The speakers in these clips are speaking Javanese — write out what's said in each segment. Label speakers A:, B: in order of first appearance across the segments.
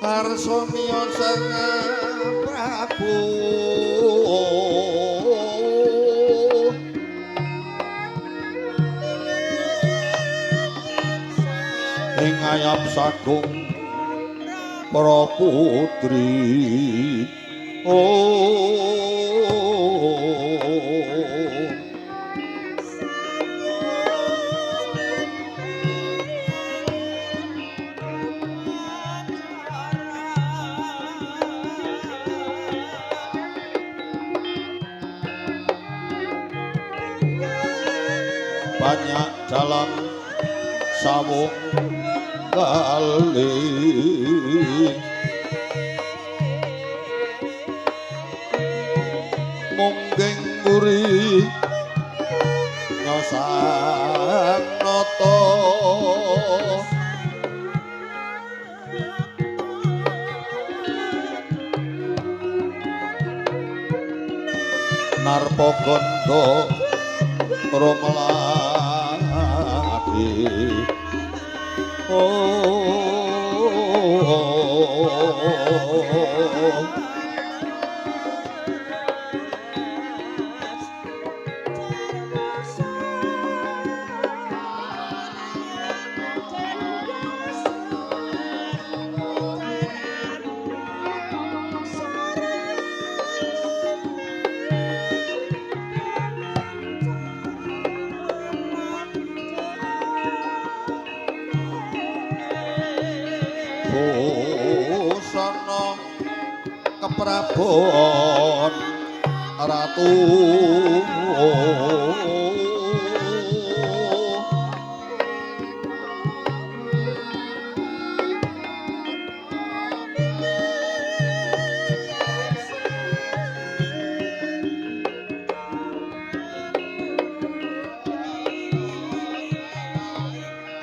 A: Arsa miya Sang Prabu ing ayap sagung para putri. Banyak dalam sawung kali mungging mburi nyosang nata narpa gandha romeladi. Busana keprabon ratu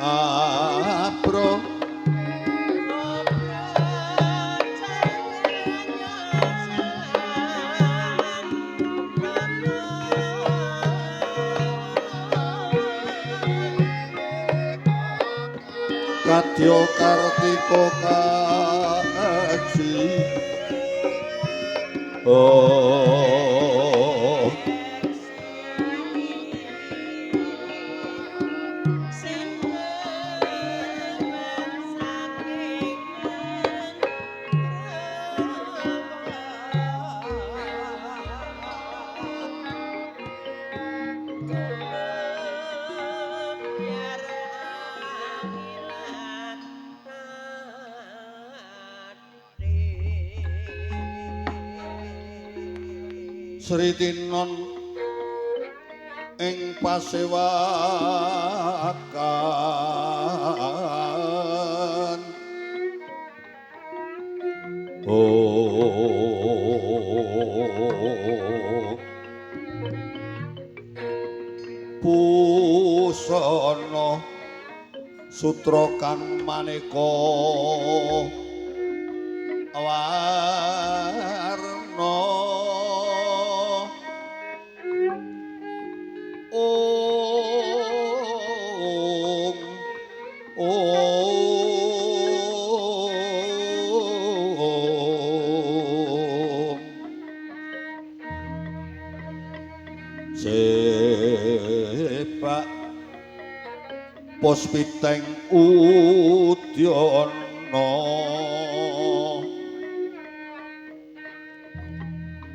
A: abro Kadya Kartika kaji. Oh Sri Tinon ing pasewakan. Oh pusana sutra kang maneka warna. Om Om Sepak Puspiteng Udyana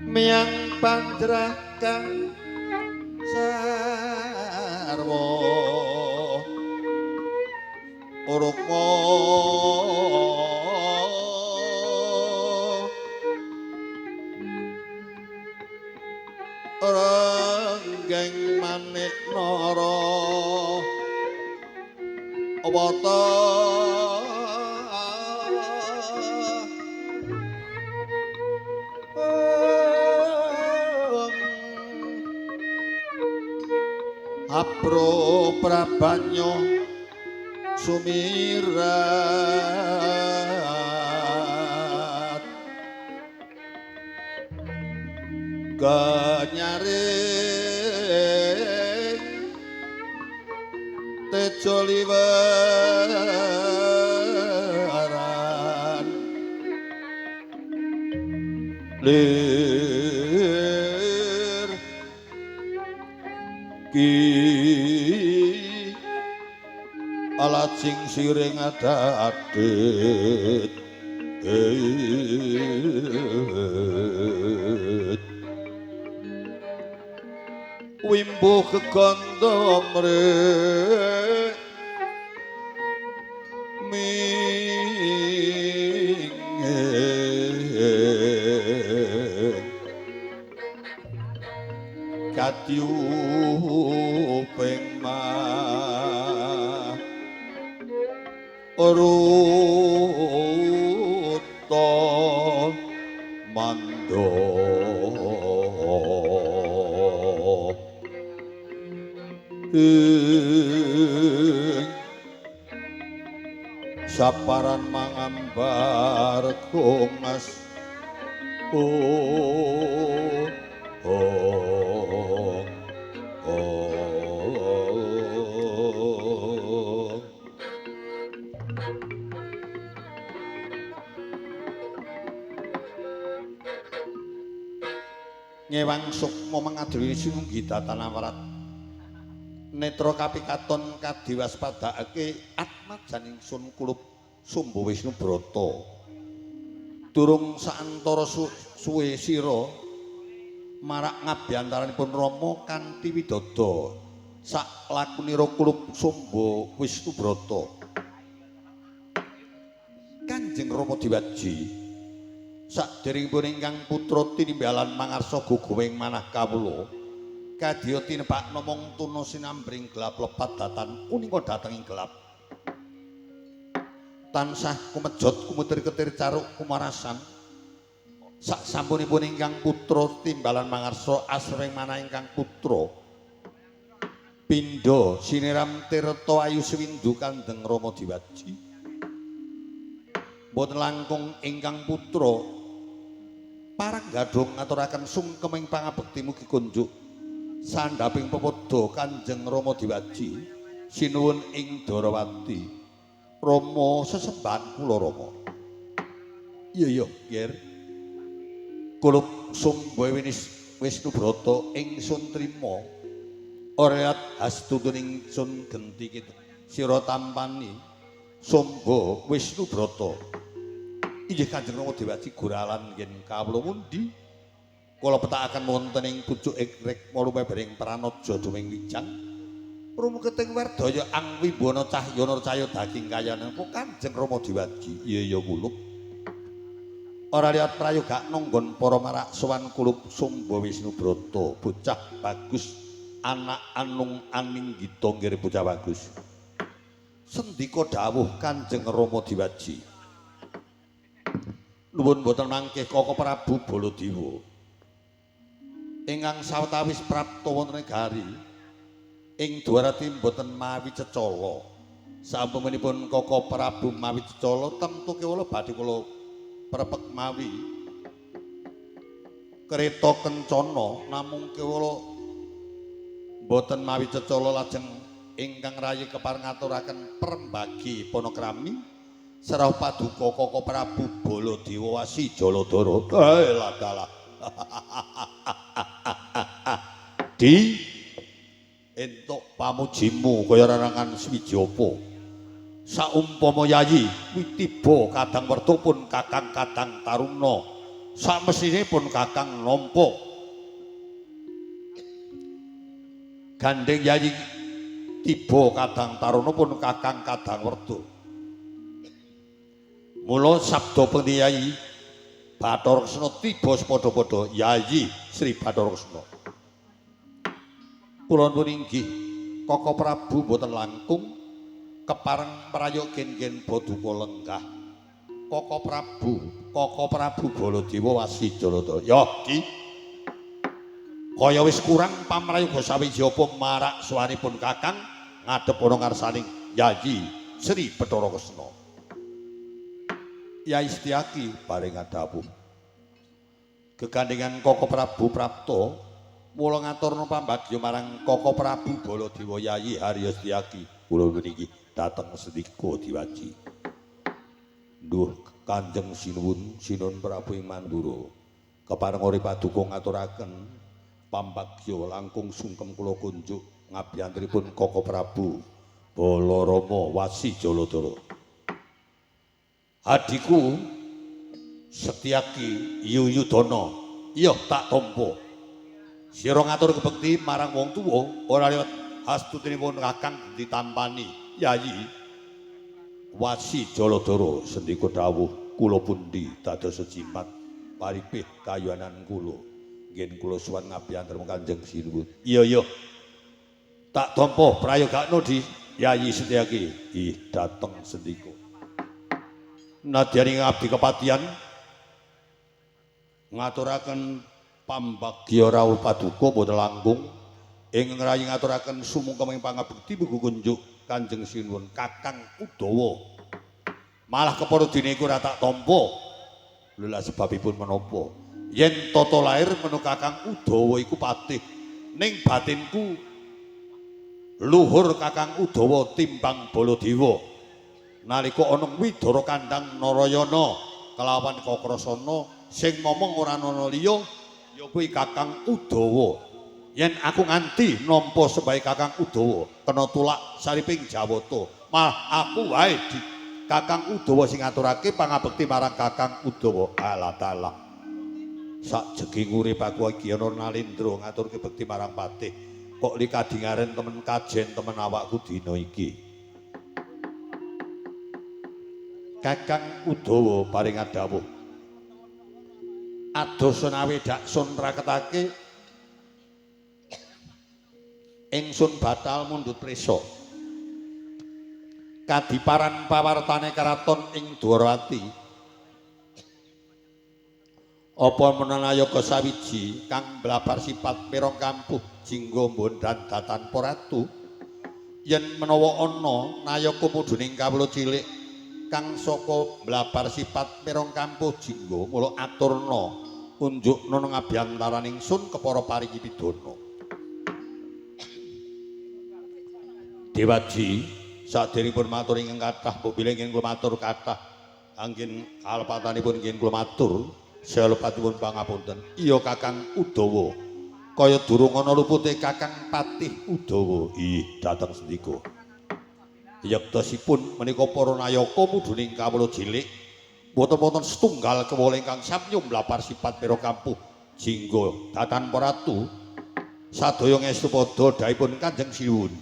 A: miyang panjrah kang sarwa rukma ranggeng manik nara awata Apro prabanyo sumirat kenyaring tejo liweran lir ki alacing siring adit wimbuh kegondo mrek ming katiuping ma ruta mando ing saparan mangambar kongas oh oh oh. Ngewang sukma mangadri sinunggi datan warat netra kapikaton kadiwaspadakake atmajan ingsun kulup Sumba Wisnu Brata durung saantara suwe sira marak ngabyantaranipun Rama kanthi widada sak lakunira kulup Sumba Wisnu Brata. Kanjeng Rama diwaji saderengipun ingkang putra tinimbalan mangarsa guguming manah kawula kadya tinepak namung tuna sinambring gelap lepat datan unika dhateng ing gelap tansah kumejot kumutir-ketir caruk kumarasan sak sampunipun ingkang putra timbalan mangarsa asring manah ingkang putra pindha siniram tirta ayu sewindu Kanjeng Rama diwaji mboten langkung ingkang putra parang gadhung ngaturaken sungkeming pangabekti mugi kunjuk sandhaping pepadha Kanjeng Rama diwaji sinuwun ing Darawati. Rama sesembahan kula Rama. Iya iya, Ger. Kulup Sumba Wisnu Brata ingsun trima ora astuntun ingsun genti sira tampani Sumba Wisnu Brata. Inggih Kanjeng Rama diwaji guralan yen kawula mundi kula petakaken wonten ing pucuk rikma lumebering pranaja duming wijang rumuketing werdaya angwimbana cahyana cahya daging kayanan Kanjeng Rama diwaji. Iya iya kulup ora liat prayoga nanggon para marak sowan kulup Sumba Wisnu Brata bocah bagus anak anung aninggita nggih bocah bagus. Sendika dawuh Kanjeng Rama diwaji. Nuwun boten mangkih Koko Prabu Baladewa ingkang sawetawis prapta wonten negari ing Dwarati boten mawi cecala. Sasampunipun Koko Prabu mawi cecala temtu kewala badhe kula prepek mawi kereta kencana namung kewala boten mawi cecala lajeng ingkang rayi kepareng ngaturaken perembagi panakrami serah paduka Koko Prabu Baladewa Wasi Jaladara. Ladalah. Di entuk pamujimu kaya rarangan swiji apa. Saumpama yayi witiba kadang wertu pun kakang kadang taruna. Samesine pun kakang nampa. Gandeng yayi tiba kadang taruna pun kakang kadang wertu. Mula sabda pengti Yayi Bathara Kresna tiba sepadha-padha Yayi Sri Bathara Kresna. Kula nuwun inggih Koko Prabu boten langkung kepareng prayoga gen-gen paduka lenggah. Koko Prabu, Koko Prabu Baladewa Wasi Jaladara. Ya, Ki. Kaya wis kurang pamrayoga sawiji apa marak suwanipun Kakang ngadhep ana ngarsaning Yayi Sri Bathara Kresna. Yai Setyaki paring dawuh. Gegandhengan Koko Prabu Prapta mula ngaturna pambagya marang Koko Prabu Baladewa Yayi Harya Setyaki. Kula niki dhateng sendika diwaji. Duh Kanjeng Sinuwun Sinun Prabu ing Mandura. Kepareng ori paduka ngaturaken pambagya langkung sungkem kula kunjuk ngabiyantripun Koko Prabu Balarama Wasi Jaladara. Adhiku Setyaki Yuyudana, iya tak tampa. Sira ngatur kebekti marang wong tuwa ora liwat astutinipun Kakang ditampani Yayi Wasi Jaladara. Sendika dawuh kula pundi dados sejimat paripih kayuanan kula. Nggih kula suwan ngabiyantar Kanjeng Sinuwun. Iya iya. Tak tampa prayogakno di Yayi Setyaki. Ih dateng sendika. Nadyan ing abdi kepatian ngaturaken pambagya rawuh paduka boten langkung ing ngrayi ngaturaken sumungkem ing pangabekti mugi kunjuk Kanjeng Sinuwun Kakang Udawa. Malah kepara dene iku ora tak tampa. Lha lha sebabipun menapa? Yen tata lair menu Kakang Udawa iku patih, ning batinku luhur Kakang Udawa timbang Baladewa. Nalika ana Widara Kandhang Narayana kelawan Kakrasana sing momong ora ana liya ya kuwi Kakang Udawa. Yen aku nganti nampa sembahe Kakang Udawa kena tulak sariping Jawata, malah aku wae di Kakang Udawa sing ngaturake pangabekti marang Kakang Udawa. Alah dalah. Sakjeging urip aku iki ana Nalendra ngaturke bekti marang patih, kok li kadingaren temen kajen temen awakku dina iki. Kakang Udawa paring dawuh, adoh senawe dak sun raketake ingsun batal mundhut prisa. Kadiparan pawartane karaton ing Dwarawati. Apa menawa sawiji kang blabar sipat merong kampuh jingga mbondan datan poratu, yen menawa ana nayaka mudhuning kawula cilik kang saka blabar sipat merong kampuh jingga, mula aturna unjukna nang abyantaran ingsun kepara paringi pidana. Dewaji saderengipun matur ingkang kathah mbok bilih ingkang kula matur kathah anggen kalepatanipun ingkang kula matur salepatipun pangapunten. Iya Kakang Udawa, kaya durung ana lupute Kakang Patih Udawa. Ih dhateng sendika. Yektosipun menika para nayaka mudhuning kawula cilik boten wonten setunggal kewala ingkang samyum blabar sipat pera kampuh jingga datan ratu. Sadaya ngestu padha dhawuhipun Kanjeng Sinuwun.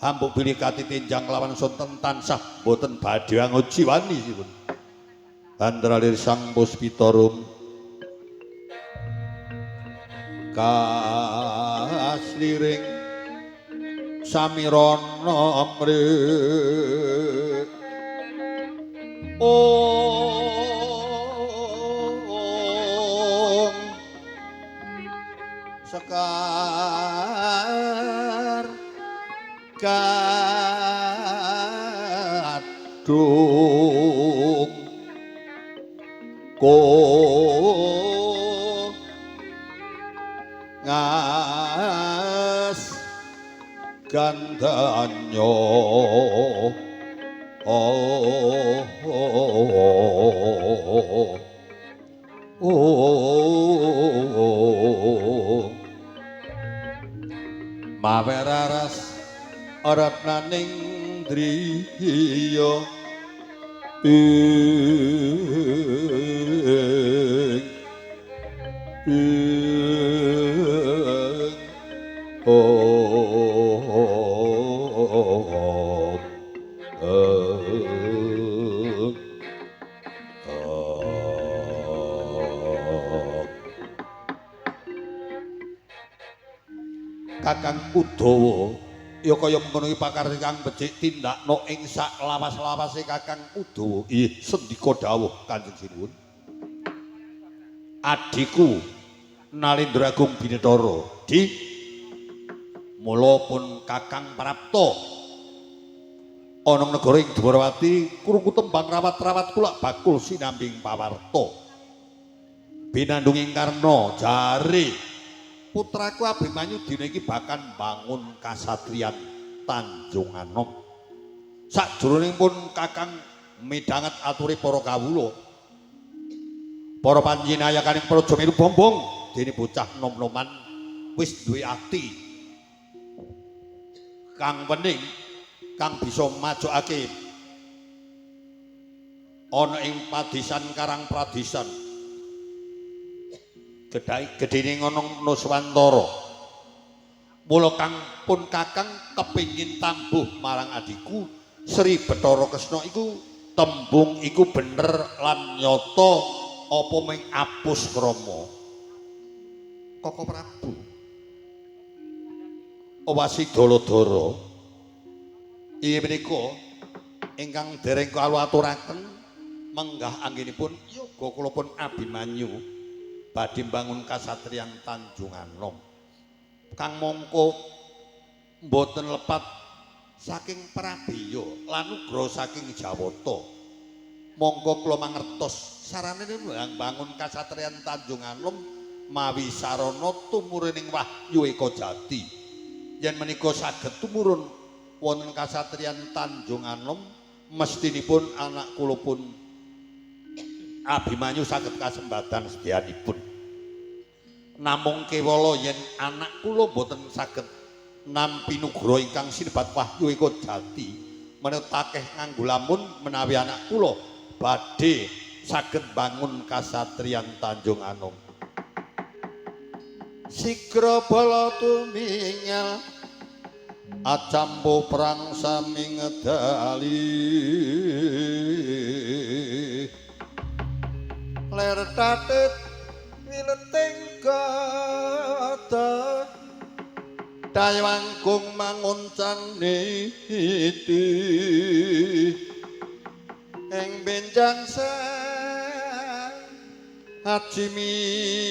A: Hambuk bilih katitinjang lawan sonten tansah boten badhe angujiwani sipun. Andralir sang puspitarum kasliring samirana amri ong sekar kadung ko ngas gandanyo oh oh oh maweraras ratnaning driya ing ing Kakang Udawa ya kaya mengkono iki pakaryan kang becik tindakno ing sak lawas-lawase Kakang Udawa. Ih, sendika dawuh Kanjeng Sinuwun. Adhiku Nalendra Agung Binethara wedi. Mula pun Kakang prapta ana negara ing Dwarawati krungu tembang rawat-rawat kulak bakul sinambing pawarta. Binandung ing Karna jare putraku Abimanyu dina iki bakal bangun kasatriyan Tanjung Anom. Sajroning pun Kakang midhanget ature para kawula. Para panjinayakaning Praja Melu Bombong dene bocah nom-noman wis duwe ati kang wening kang bisa majokake ana ing padisan Karang Pradisan gedene ngono Nuswantara. Mula kang pun Kakang kepingin tambuh marang adhiku Sri Bathara Kresna iku tembung iku bener lan nyata apa ming apus krama. Koko Prabu Owasi Daladara inggih menika ingkang dereng kula aturaken menggah anggenipun yoga kula pun Abimanyu badhe mbangun kasatriyan Tanjung Anom kang mongko mboten lepat saking Prabeya lan uga saking Jawata. Mongko kula mangertos sarane bangun kasatriyan Tanjung Anom mawi sarana tumuruning wahyu Eka Jati. Yen menika saged tumurun wonten kasatriyan Tanjung Anom mestinipun anak kula pun Abimanyu saged kasembadan sedayanipun. Namung kewala yen anak kula boten saged nampi nugroho ingkang sinebat wahyu Eka Jati menika takeh nganggo lamun menawi anak kula badhe saged bangun kasatriyan Tanjung Anom. Sigra bala tumingal acampu perang sami ngedali ler tatit wileting gada dayangkung manguncang niti ing benjang sang haji mijil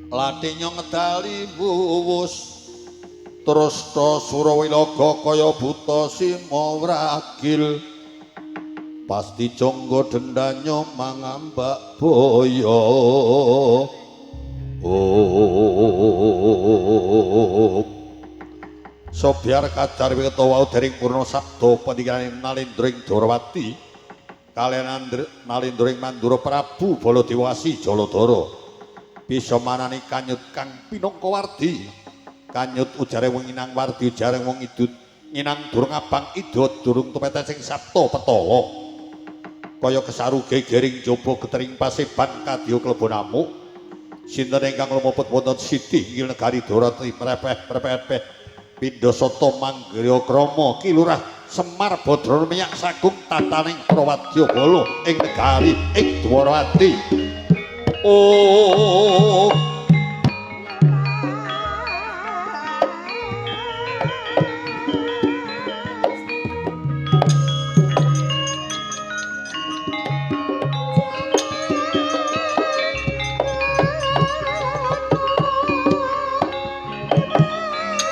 A: latenya ngedali wuwus terus ta Surawilaga kaya buta sima wragil pasti jangga dendanya mangambak boyo. Oh sobyar kacar wekta wau dering purna sabda pandikane Nalendra ing Dwarawati kaliyan Nalendra ing Mandura Prabu Baladewasi Jaladara bisa manani kanyut kang pinangka wardi kanyut ujare wong inang wardi ujare wong idut nginang durung abang idut durung tumete sing sabta petala kaya kesaru gegering jaba getering paseban kadya klebon amuk sinten ingkang lumuput wonten siti inggil negari Dwarawati mrepeh-mrepeh pindha sata manggriya krama Ki Lurah Semar Badrana minyak sagung tataning Prawadya bala ing negari ing Dwarawati. Oh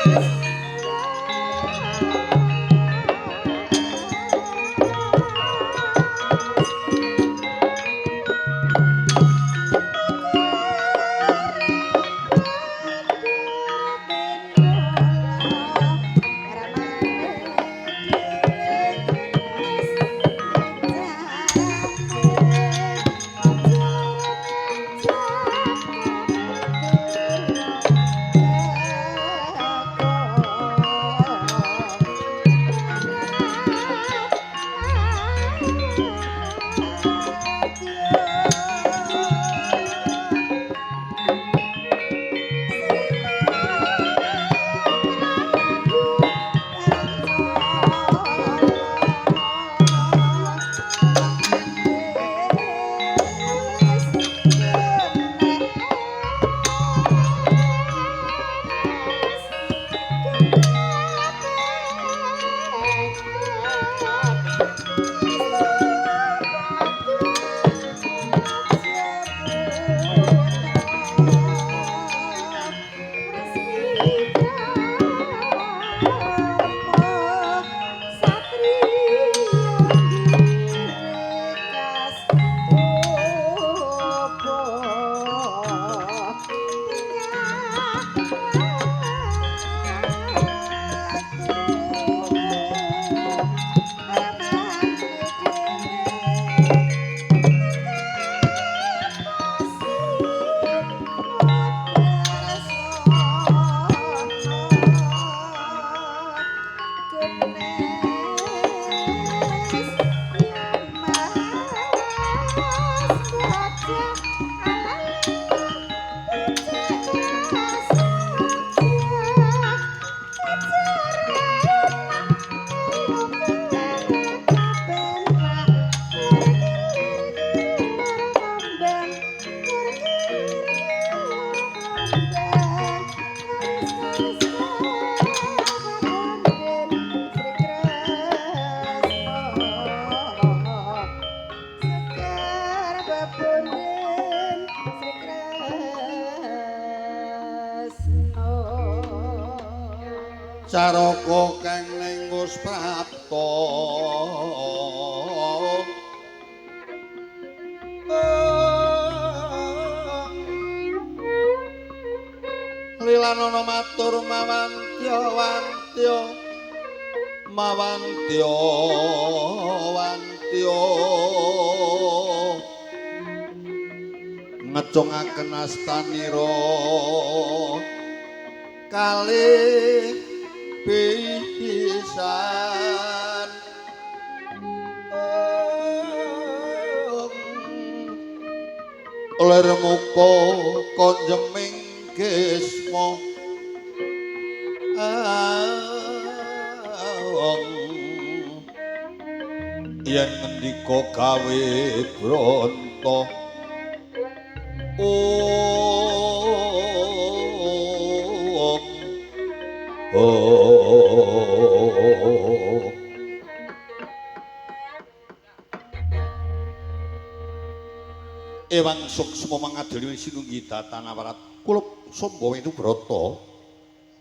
B: Thank you.
A: Caraka kang ning wis prapta. Lilanana matur mawantya wantya mawantya wantya ngecungaken astanira kalih pisan. Lir muka konjeming gisma yen ngendika gawe bronto. Ewang suksma mangadili sinunggi datan awarat kula Samba Winubrata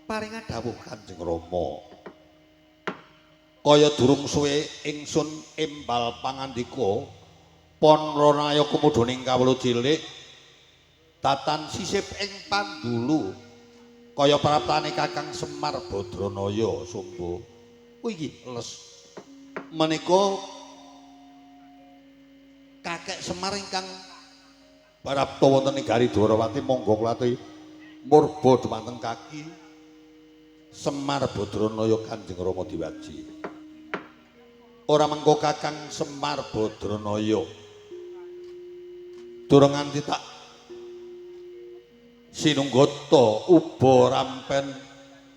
A: paringa dawuh Kanjeng Rama. Kaya durung suwe ingsun embal pangandika pon ranaya kemudhuning kawula cilik datan sisip ing pandulu kaya praptane Kakang Semar Badranaya Samba. Kuwi les menika kakek Semar ingkang barapta wonten ing Gari Dwarawati monggo kula aturi murba dumateng kaki Semar Badranaya Kanjeng Rama Diwaji. Ora mengko Kakang Semar Badranaya durung nganti tak sinunggata uba rampen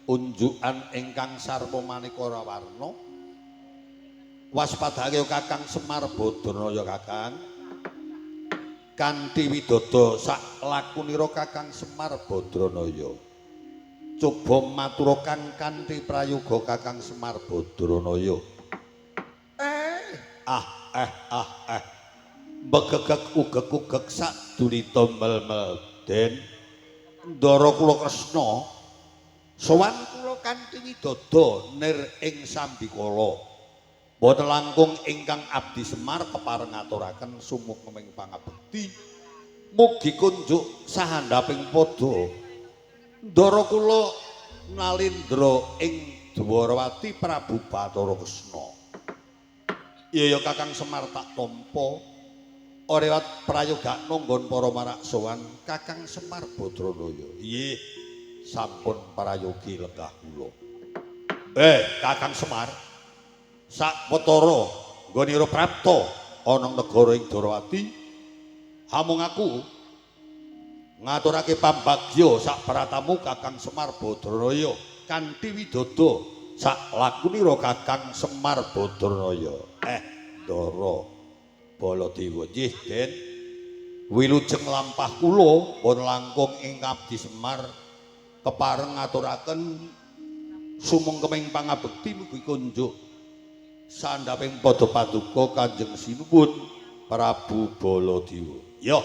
A: unjukan ingkang sarpa maneka warna. Waspadake Kakang Semar Badranaya Kakang kanthi widodo sak lakunira Kakang Semar Badranaya. Coba matura kang kanthi prayoga Kakang Semar Badranaya. Ah eh ah eh begegeg ugeg-ugeg sak dulita mel-mel den Ndara kula Kresna sowan kula kanthi widodo nir ing sambikala. Boten langkung ingkang abdi Semar kepareng ngaturaken sumukming pangabekti. Mugi kunjuk sahandaping padha. Ndara kula nalindra ing Dwarawati Prabu Bathara Kresna. Iya ya Kakang Semar tak tampa. Ora prayogakno nggon para marak sowan Kakang Semar Badranaya. Nggih, sampun prayogi lenggah kula. Kakang Semar, sak petara nggonira prapta ana negara ing Dwarawati, amung aku ngaturake pambagya sak pratamu Kakang Semar Badranaya kanthi widodo sak lakunira Kakang Semar Badranaya. Ndara Baladewa, nggih Den, wilujeng lampah kula pun langkung ing abdi Semar kepareng ngaturaken sumungkeming pangabekti mugi kunjuk sandhaping padha paduka Kanjeng Sinuwun Prabu Baladewa. Yo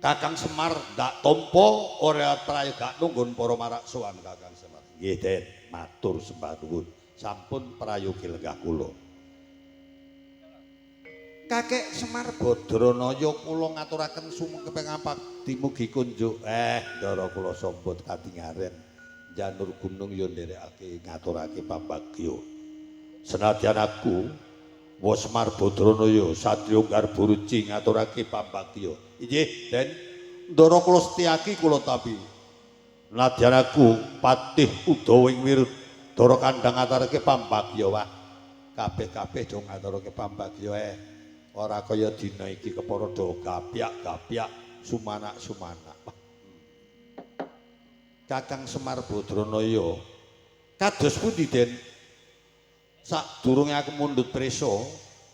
A: Kakang Semar ndak tampa ora prayogakno nggon para marak sowan Kakang Semar. Nggih Den, matur sembah nuwun, sampun prayogi lenggah kula. Kakek Semar Badranaya kula ngaturaken sumangga pangabekti mugi kunjuk. Ndara kula sambut katingaren janur gunung ya nderekake ngaturake pambagya. Senadyan aku wa Semar Badranaya satriya Garba Ruci ngaturake pambagya. Inggih, Den. Ndara kula setyaki kula tampi. Nadyan aku patih Udawa ing Wirdara kandhang ngaturake pambagya. Wah, kabeh-kabeh do ngaturake pambagya. Ora kaya dina iki kepara do gapyak-gapyak sumanak-sumanak. Kakang Semar Badranaya kados pundi Den? Sadurunge aku mundhut prisa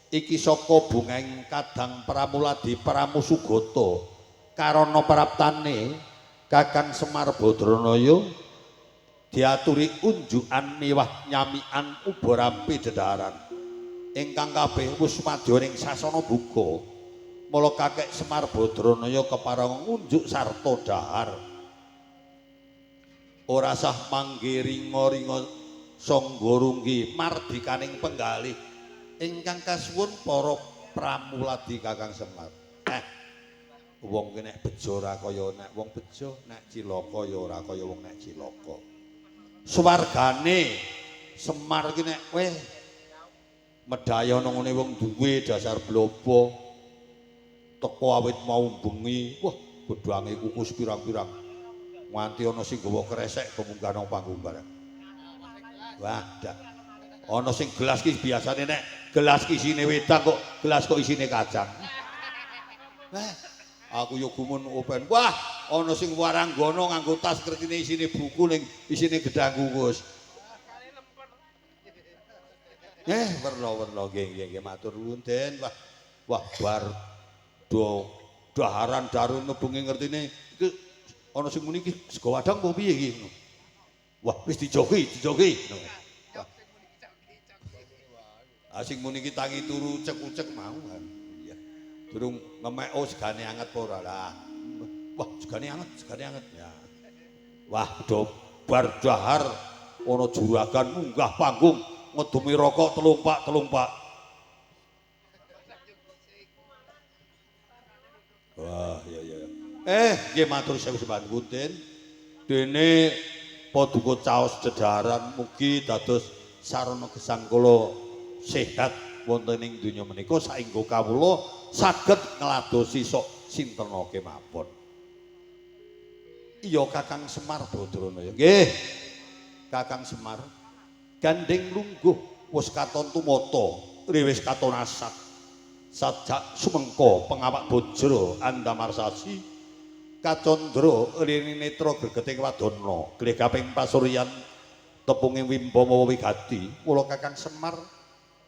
A: iki saka bungeng kadang Pramuladi Pramusugata karana praptane Kakang Semar Badranaya diaturi unjukan miwah nyamikan uba rampe dedhaharan ingkang kabeh wis madya ing sasana buka. Mula Kakek Semar Badranaya kepareng ngunjuk sarta dhahar. Ora sah mangge ringa-ringa sangga runggi mardikaning penggalih ingkang kasuwun para pramuladi Kakang Semar. Wong ki nek bejo ora kaya nek wong bejo, nek cilaka ya ora kaya wong nek cilaka. Swargane Semar ki nek weh medhaya nang ngene wong duwe dasar blobo. Teko awit mau bengi, wah gedange kukus pirang-pirang. Nganti ana sing gawa kresek kemunggah nang panggung barang. Wah, dah. Ana sing gelas ki biasane nek gelas ki isine wedang kok gelas kok isine kacang. Wah, aku yo gumun open. Wah, ana sing waranggono nganggo tas kretine isine buku ning isine gedang kukus. Werna-werna nggih nggih matur nuwun Den. Wah, wah bar do daharan darun bengi ngertine iki ana sing muni iki sego wadang apa piye iki. Wah, wis dijogi, dijogi. Ah sing muni iki tangi turu cek-ucek mau kan. Iya. Durung ngemek oh segane anget apa ora lah. Wah, segane anget, segane anget. Ya. Wah, do bar dahar ana juragan munggah panggung ngedumi rokok telumpak-telumpak. Wah, iya iya. Nggih matur sewu sembah punten. Dene paduka caos dedaran mugi dados sarana gesang kula sehat wonten ing donya menika saengga kawula saged ngladosi sok sintena kemawon. Iya Kakang Semar Badranaya. Nggih. Kakang Semar gandeng lungguh wis katon tumata, wis katon asat. Sajak sumengko pengawak bojro andamarsasi kacandra rini netra gregeting wadana glih kaping pasuryan tepunge wimbawa wigati kula Kakang Semar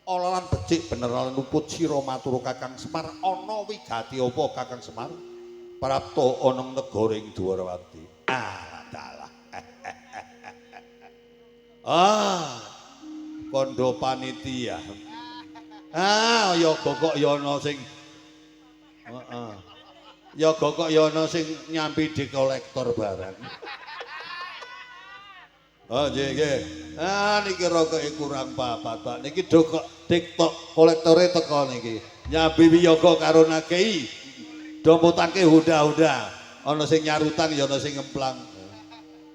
A: ala lan becik bener lan luput sira matur Kakang Semar ana wigati apa Kakang Semar prapta ana negara ing Dwarawati. Ah dalah. Ah kondo panitia. Ah ya kok ya ana sing heeh. Ya kok ya ana sing nyampi di kolektor barang. Oh nggih nggih. Ah niki rokoke kurang papat, Pak. Niki do kok TikTok kolektore teko niki. Nyambi wiyaga karo nakehi. Do mutangke huda-huda. Ana sing nyarutang ya ana sing ngemplang.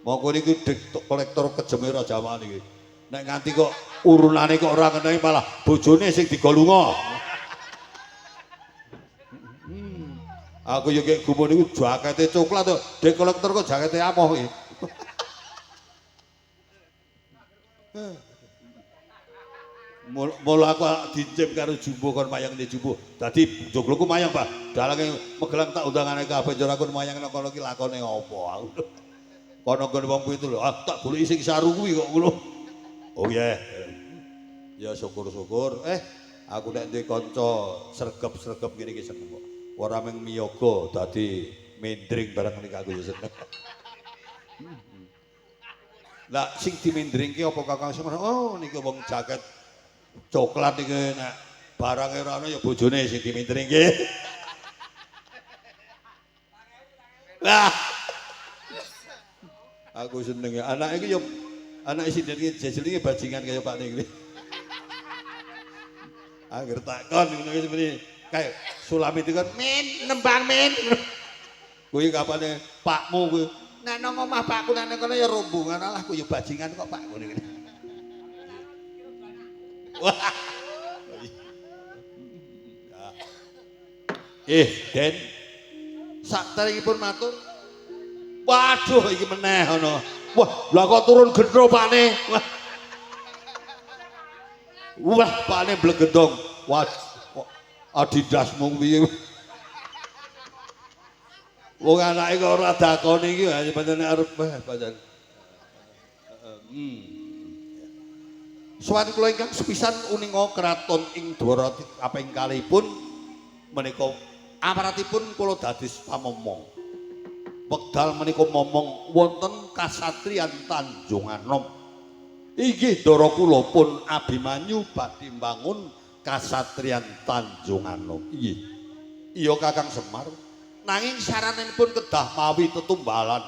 A: Monggo niki TikTok kolektor kejeme Raja niki. Nek nganti kok urunane kok ora ngenai malah bojone sing digolunga. Aku yo kek gumun niku jakete coklat to, dek kolektor kok jakete amoh iki. Mula aku dincip karo jumbo kon mayang di jumbo. Dadi jogloku mayang, Pak. Dalange Magelang tak undangane kabeh njur aku mayang nang kono ki lakone apa aku. Kono nggon wong kuwi lho, ah tak goleki sing saru kuwi kok ngono. Oh iya. Yeah. Ya syukur-syukur. Aku nek duwe kanca sregep-sregep ngene iki seneng kok. Ora mung miyaga dadi mendring bareng nek aku ya seneng. Lah sing dimendringke apa Kakang Semar? Oh niki wong jaket coklat iki nek barange ora ana ya bojone sing dimendringke. Lah aku seneng ya. Anake iki ya anak sinden iki jejelinge bajingan kaya Pak niki. Angger takon ngono iki muni kae sulami itu kan min nembang min. Kuwi kapane pakmu kuwi. Nek nang omah pakku nek nang kono ya rombongan alah kuwi ya bajingan kok Pak ngono iki. Wah. Den sakderengipun matur. Waduh iki meneh ana. Wah, lha kok turun gendro pakne. Wah. Wah, pakne blegendong. Wah, Adidasmu piye? Wong anake kok ora dakoni iki pancen arep pancen. Sowan kula ingkang sepisan uninga kraton ing Dwarawati kaping kalihipun menika amaratipun kula dados pamomong. Wekdal menika momong wonten kasatriyan Tanjung Anom. Inggih ndara kula pun Abimanyu badhe mbangun kasatriyan Tanjung Anom. Inggih. Iya Kakang Semar. Nanging saranipun kedah mawi tetumbalan.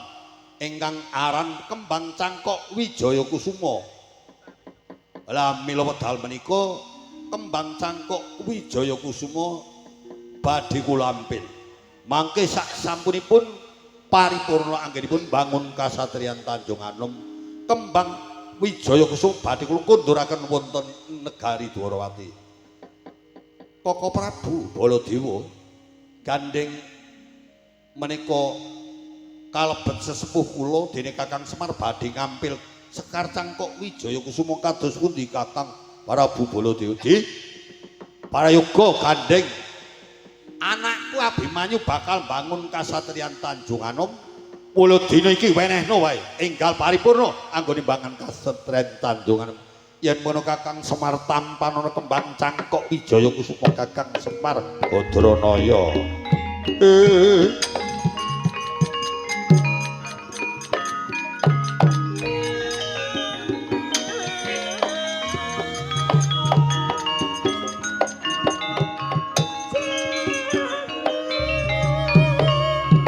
A: ingkang aran Kembang Cangkok Wijaya Kusuma. Lah mila wedal menika Kembang Cangkok Wijaya Kusuma badhe kula ampil. Mangke sak sampunipun paripurna anggenipun bangun kasatriyan Tanjung Anom, Kembang Wijaya Kusuma badhe kula konduraken wonten negari Dwarawati. Koko Prabu Baladewa gandeng menika kalebet sesepuh kula dene Kakang Semar badhe ngampil Sekar Cangkok Wijaya Kusuma kados pundi Kakang Prabu Baladewa? Di parayoga gandeng anakku Abimanyu bakal bangun kasatriyan Tanjung Anom. Mula dina iki wenehno wae enggal paripurna anggone bangun kasatriyan Tanjung Anom. Yen mono Kakang Semar tampanana Kembang Cangkok Wijaya Kusuma Kakang Semar Badranaya.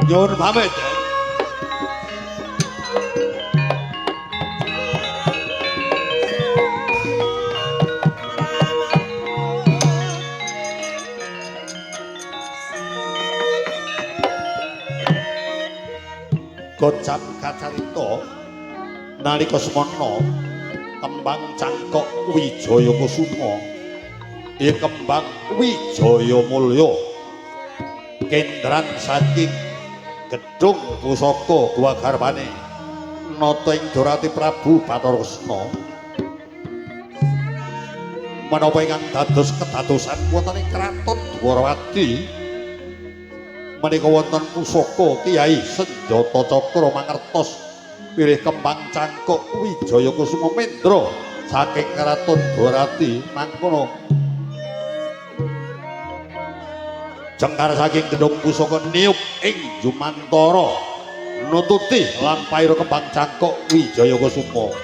A: Nyuwun pamit. Gocap kacarita nalika semana Kembang Cangkok Wijaya Kusuma ya Kembang Wijaya Mulya kendran saking gedung pusaka Gua Garwane nata ing Dorati Prabu Bathara Kresna menapa ingkang dados kedadosan wonten ing kraton Dwarawati menika wonten pusaka Kyai Senjata Cakra mangertos pilih Kembang Cangkok Wijaya Kusuma mendra saking kraton Dwarawati mangkono jengkar saking gedung pusaka niup ing jumantara nututi lampahira Kembang Cangkok Wijaya Kusuma.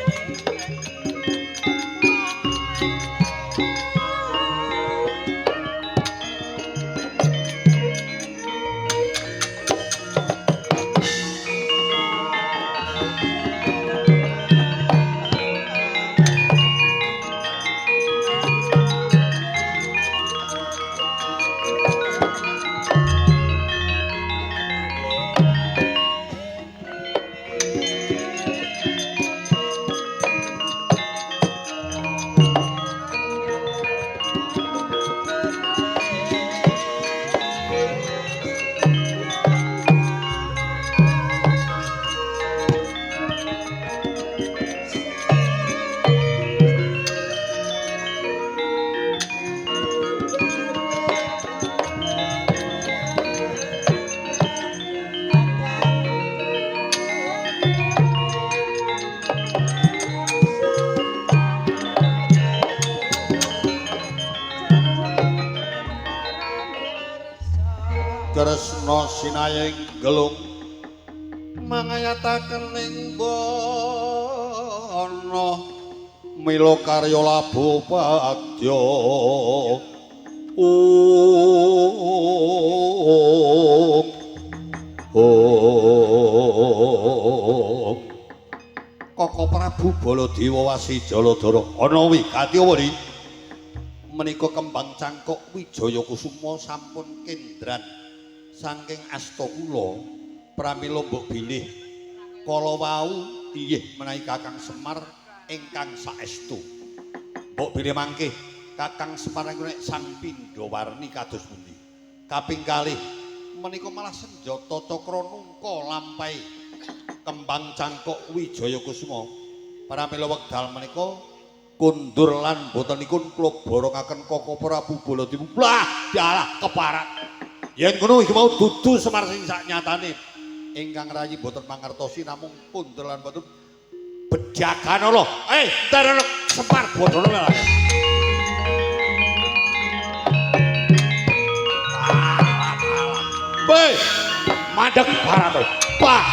A: Kresna sinayeng gelung mangayataken ing bana mila karya labu padya ung. Koko Prabu Baladewa Wasi Jaladara ana wigati apa ri menika Kembang Cangkok Wijaya Kusuma sampun kendran saking asta kula pramila mbok bilih kala wau iyih menawi Kakang Semar ingkang saestu. Mbok bilih mangke Kakang Semar nek sang pindhawarni kados pundi. Kaping kalih menika malah senjata cakra nungka lampahi Kembang Cangkok Wijaya Kusuma. Pramila wekdal menika kundur lan botenipun kula borongaken Koko Prabu Baladewa. Lah dalah keparat. Yen ngono iki mau dudu Semar sing sak nyatane ingkang rayi boten mangertosi namung kundur lan boten bejagan lho. Entar Semar bodhono lho. Weh, mandek Barata. Pak.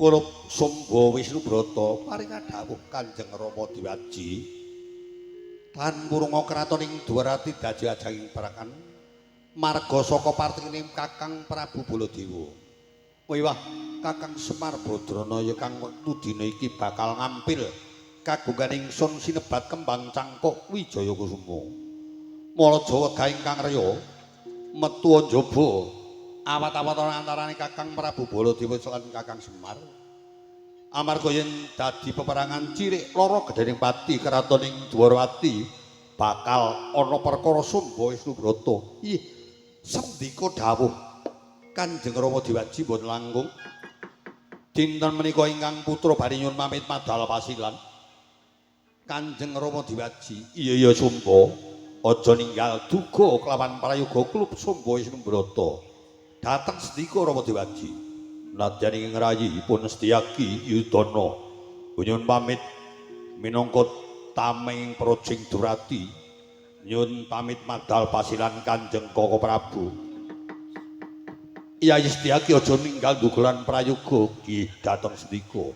A: Kulup Sumba Wisnu Brata paring dawuh Kanjeng Rama Diwaji tan murunga kraton ing Dwarati dadi ajanging parakan marga saka partining Kakang Prabu Baladewa. Wiwah Kakang Semar Badrana ya kang wektu dina iki bakal ngampil kagungan ingsun sinebat kembang cangkok Wijaya Kusuma. Mala Jawa wegah ingkang reya metu njaba awat-awat antarane Kakang Prabu Baladewa lan Kakang Semar. Amarga yen dadi peperangan cilik lara gedhening pati kraton ing Dwarawati bakal ana perkara Sumba Wisnu Brata. Ih, sendika dawuh Kanjeng Rama Diwaji mboten langkung. Dinten menika ingkang putra bari nyuwun pamit madal pasilan. Kanjeng Rama Diwaji, iya iya Sumba, aja ninggal duga kelawan prayoga klub Sumba Wisnu Brata. Dateng sendika Rama Diwaji. Nadyan ing ngrayi pun Setyaki Yudana nyuwun pamit minangka tameng projing Durati nyuwun pamit madal pasilan Kanjeng Koko Prabu. Yayi Setyaki aja ninggal dugelan prayoga ki dateng sendika.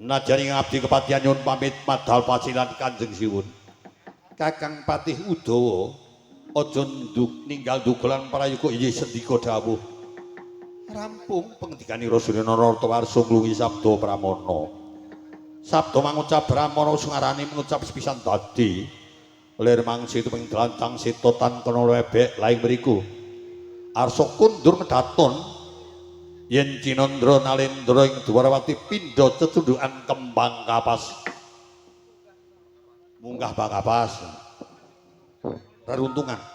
A: Nadyan ing abdi kepatihan nyuwun pamit madal pasilan Kanjeng Siwun. Kakang Patih Udawa aja ninggal dugelan prayoga inggih sendika dawuh. Rampung pengendikanira Suryanara Artawarsa nglungi sabda pramana. Sabda mangucap Brahmana sungarane mengucap sepisan dadi lir mangsi tuming dlancang sita tan kena lebek laing mriku. Arsa kundur medaton yen Cinandra Nalendra ing Dwarawati pindha cecundhukan kembang kapas. Munggah bang kapas. Reruntungan.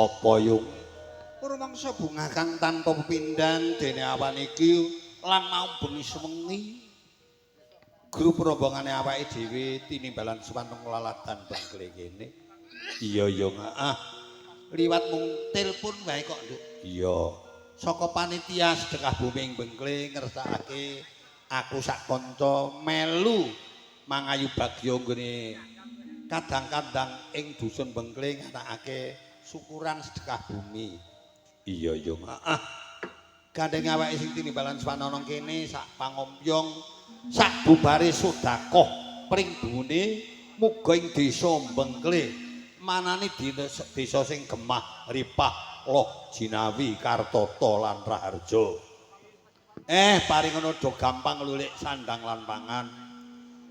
A: Apa yung? Rumangsa bungah kang tanpa pepindhan dene awan iki lan mau bengi sewengi. Grup rombongane awake dhewe tinimbalan sowan lalatan Bengkle kene. Iya yung, ah. Liwat mung telepon wae kok, Nduk. Iya. Saka panitia sedekah bumi ing Bengkle ngersakake aku sak kanca melu mangayu bagya nggone kadang-kadang ing dusun Bengkle nganakake syukuran sedekah bumi. Iya yung. Ah. Gandeng awake sing tinimbalan sowan ana kene sak pangombyong sak bubare sedekah pring bune muga ing desa Bengkle manane desa sing gemah ripah loh jinawi kartata lan raharja. Paring ngono do gampang lulik sandang lan pangan.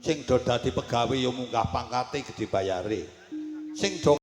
A: Sing do dadi pegawe ya munggah pangkate gedhe bayare. Sing do